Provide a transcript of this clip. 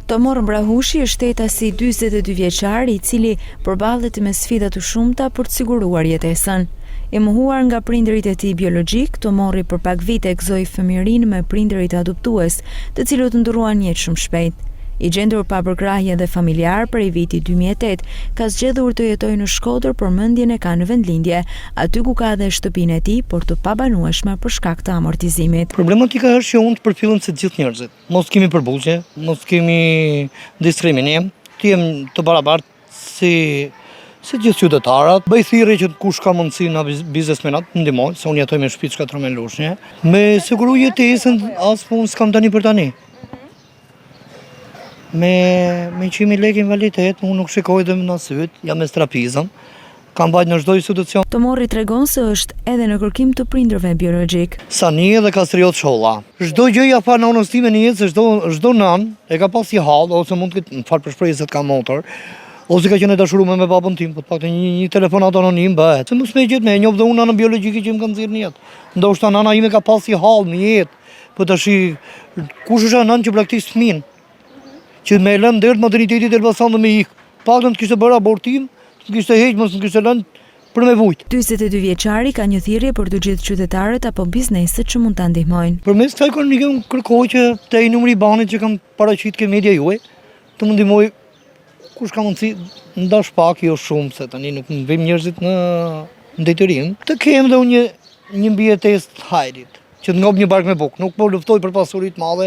Tomorr Mbrahushi është shtetasi 42 vjeçar i cili përballet me sfida të shumta për të siguruar jetesën. I mohuar nga prindërit e tij biologjikë, Tomorri për pak vite gëzoi fëmijërinë me prindërit adoptues, të cilët ndërruan jetë shumë shpejt. I gjendur pa përkrahje dhe familjar prej vitit 2008, ka zgjedhur të jetojë në Shkodër, por mendjen e ka në vendlindje, aty ku ka edhe shtëpinë e tij, por të pabanueshme për shkak të amortizimit. Problematika është që unë të përfillem si të gjithë njerëzit. Mos kemi përbuzje, mos kemi diskriminim, të jem të barabartë si si gjithë qytetarët. Bëj thirrje që kush ka mundësi nga biznesmenat të ndihmojnë, se unë jetoj me shtëpi shkatërruar në Lushnje. Me siguru jetesën, as punë s'kam tani për tani. Me me 100.000 lekë invaliditet, unë nuk shikoj dhe në syt, jam me strabizëm. Kam vajt në çdo institucion. Tomorri tregon se është edhe në kërkim të prindërve biologjikë. Sanie dhe Kastriot Sholla. Çdo gjë ja fal nënës time në jetë se çdo çdo nënë e ka pas një hall ose mund të ketë, më fal për shprehje se të kam motër, ose ka qenë e dashuruar me babën tim, po të paktën një një telefonat anonim bëhet. Se mos me gjet me e njoh dhe unë nënën biologjike që më ka nxjerrë në jetë. Ndoshta nëna ime ka pas një hall në jetë, po tash kush është ajo nënë që braktis fëmijën? Që me e lënë derë të maternitetit Elbasan dhe me ik. Paktën të kishte bërë abortim, të më kishte heq, mos më kishte lënë për me vujt. 42 vjeçari ka një thirrje për të gjithë qytetarët apo bizneset që mund ta ndihmojnë. Përmes kësaj kronike unë kërkoj që te ai numri i IBAN-it që kam paraqit ke media juaj, të më ndihmoj kush ka mundësi, ndash pak, jo shumë, se tani nuk më vëmë njerëzit në në detyrim, të kem dhe unë një një mbijetesë të hajrit, që të ngop një bark me bukë, nuk po luftoj për pasuri të madhe.